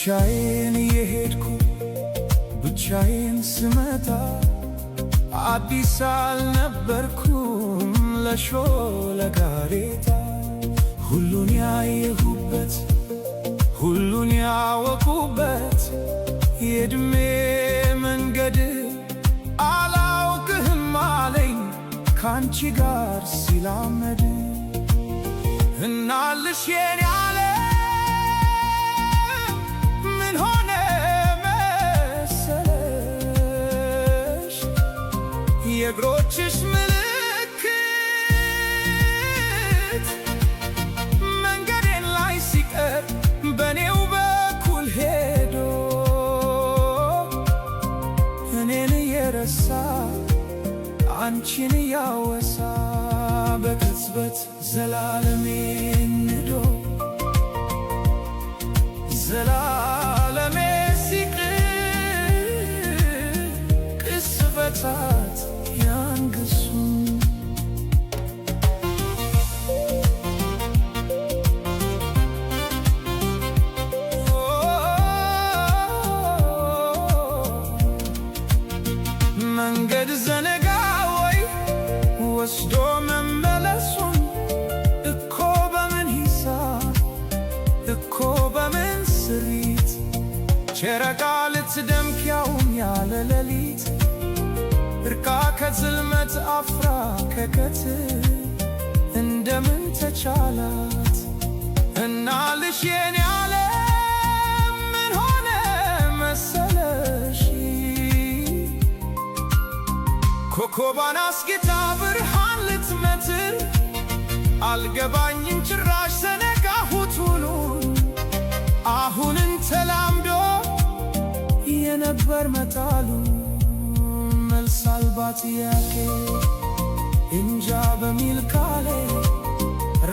ብቻዬን እየሄድኩ ብቻዬን ስመጣ፣ አዲስ አልነበርኩም ለሾለ ጋሬጣ። ሁሉን ያየሁበት፣ ሁሉን ያወቁበት የዕድሜ መንገድ አላውቅህም አለኝ ካንቺ ጋር ሲላመድ። እናልሽ የኔ ዓለም፣ ምን ሆነ መሰለሽ? የእግሮችሽ ምልክት መንገዴን ላይ ሲቀር በኔው በኩል ሄዶ፣ እኔን እየረሳ አንቺን እያወሳ፣ በቅጽበት ዘላለሜን ንዶ ዘላለሜ ሲቅር ቅጽበታት ያንግሱ። መንገድ ዘነጋ ወይ ወስዶ መመለሱን? እኮ በምን ሂሳብ፣ እኮ በምን ስሪት ጨረቃ ልትደምቅ ያውም ያለ ሌሊት፣ እርቃ ከጽልመት አፍራ ከቀትር እንደምን ተቻላት? እናልሽ የኔ ዓለም፣ ምን ሆነ መሰለሽ? ኮከቧን አስጌጣ ብርሃን ልትመትር፣ አልገባኝም ጭራሽ ዘነጋሁት ውሉን። አሁንን ተላምዶ የነበር መጣሉ መልስ አልባ ጥያቄ እንጃ በሚል ቃሌ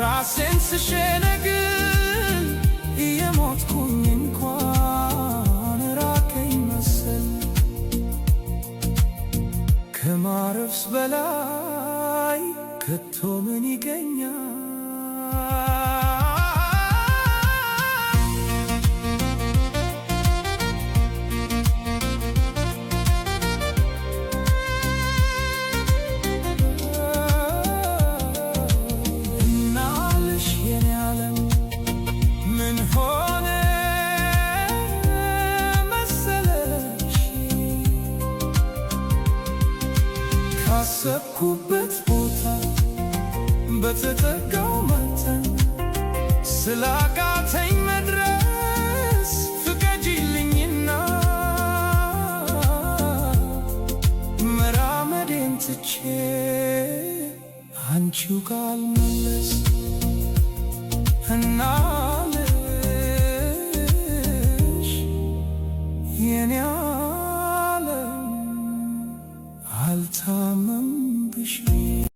ራሴን ስሸነግል እየሞትኩኝ እንኳን ራቀኝ መሰል። ከማረፍስ በላይ ከቶ ምን ይገኛል? እናልሽ የኔ ዓለም፣ ምን ሆነ መሰለሽ? ካሰብኩበት ቦታ በተጠጋው መጠን ስላቃተኝ መድረስ ፍቀጂልኝና መራመዴን ትቼ አንቺው ጋር ልመለስ። እናልሽ የኔ